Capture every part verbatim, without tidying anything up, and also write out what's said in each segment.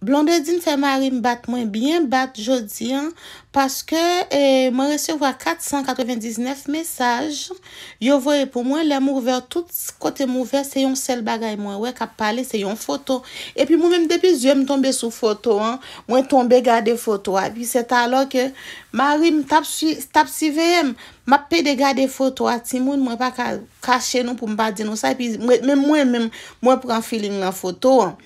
Blondedine fè mari m bat mwen byen bat jodi an, paske eh, mwen resevwa kat san katrevendiznèf mesaj. Yo voye pou mwen, lè m ouvè tout kote m ouvè, se yon sèl bagay mwen wè k ap pale, se yon foto. Epi mwen menm depi zye m tonbe sou foto an, mwen tonbe gade foto a. Epi se talò ke mari m t ap siveye m. M ap pede gade foto a timoun, mwen pa ka kache nou pou m pa di nou sa. Epi menm mwen menm, mwen pran feeling nan foto an.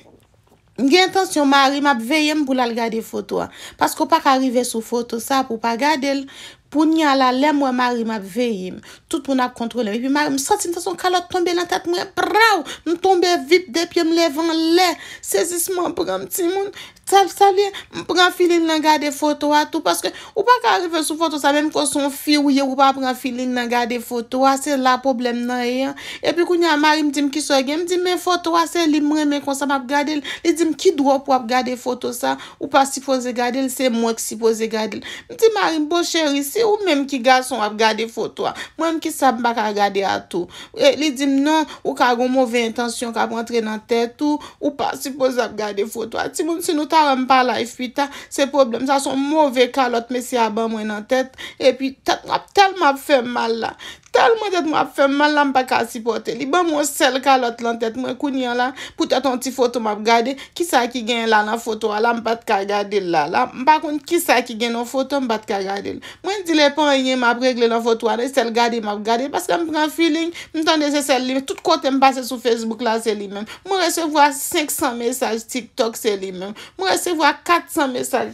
M gen entansyon mari m ap veye m pou l al gade foto a. Paske w pa ka rive sou foto sa pou w pa gade l. Kounye a la, lè m wè mari m ap veye m, tout moun ap kontwole m. Epi mari m santi m santi yon kalòt tonbe nan tèt mwen. Praw! M tonbe vip, de pye m leve anlè. Sezisman pran m timoun. Sa, sa l ye, m pran feeling nan gade foto a tou. Paske ou pa ka rive sou foto sa, menm ke w se yon fi ou ye, ou pa pran feeling nan gade foto a. Se la pwoblèm nan ye an. Epi kounye a, mari m di m kisa w gen. M di, men foto a se li m renmen konsa m ap gade l. Li di m, ki dwòp w ap gade foto sa? Ou pa sipoze gade l, se mwen k sipoze gade l. M di, mari m, bon cheri, se ou menm ki gason w ap gade foto a. Mwen menm kisa m pa ka gade a tou? E li di m, non, ou ka gen yon move entansyon k ap rantre nan tèt ou, ou pa sipoze ap gade foto a. Timoun, si nou ta wè m pa live pita, se pwoblèm. Sa se yon move kalòt mesye a ban mwen nan tèt. Epi tèt mwen ap tèlman ap fè m mal la. Tèlman tèt mwen ap fè m mal la, m pa ka sipòte. Li ban m yon sèl kalòt lan tèt mwen kounye a la, poutèt yon ti foto m ap gade. Kisa ki genyen la nan foto a la, m pa t ka gade l la. La, m pa konn kisa ki gen nan foto, m pa t ka gade l. Mwen di l epa anyen m ap regle nan foto a, se sèl gade m ap gade, paske m pran feeling, m tande se sèl li. Tout kote m pase sou Facebook la, se li menm. Mwen resevwa senk san mesaj TikTok, se li menm. Mwen resevwa kat san mesaj.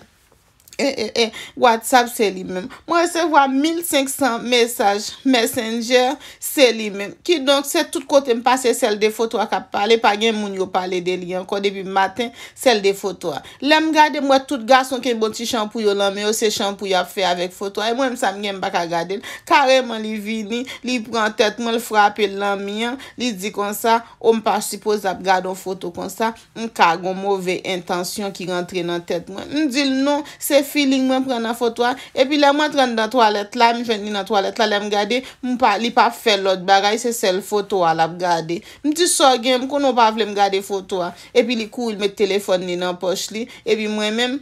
E, e, e, WhatsApp se li menm. Mwen resevwa mil senk san mesaj Messenger, se li menm. Kidonk, se tout kote m pase, sèl de foto a k ap pale, pa gen moun yo pale de li ankò depi maten, sèl de foto a. Lè m gade, m wè tout gason kenbe yon ti chanpou yo nan men yo, se chanpou y ap fè avèk foto a. E mwen menm sa m gen, m pa ka gade l. Kareman, li vini, li pran tèt mwen, l frape l nan mi an, li di konsa, o m pa sipoze ap gade yon foto konsa. M ka gen yon move entansyon ki rantre nan tèt mwen. M di l non, se feeling mwen pran nan foto a. Epi lè m antre anndan twalèt la, m jwenn li nan twalèt la, lè m gade, m pa, li pa fè lòt bagay, se sèl foto a l ap gade. M di sa w gen, m konnen w pa vle m gade foto a. Epi li kouri, l met telefòn li nan pòch li. Epi mwen menm,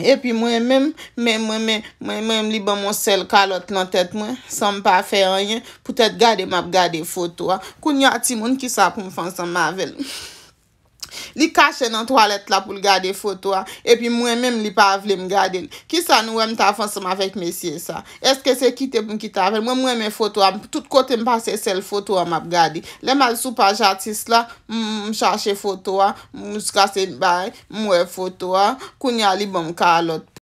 epi mwen menm, men mwen, men, mwen menm, li ban m yon sèl kalòt nan tèt mwen, san m pa fè anyen, poutèt gade m ap gade foto a. Kounye a, timoun, kisa pou m fè ansanm avè l? Li kache nan twalèt la pou l gade foto a, epi mwen menm li pa vle m gade l. Kisa nou wè m ta fè ansanm avèk mesye sa? Èske se kite pou m kite avè l? Mwen, m renmen foto a, tout kote m pase sèl foto a m ap gade. Lè m al sou paj atis la, m, m chache foto a, m jiska se bay, m wè foto a, kounye a li ban m kalòt.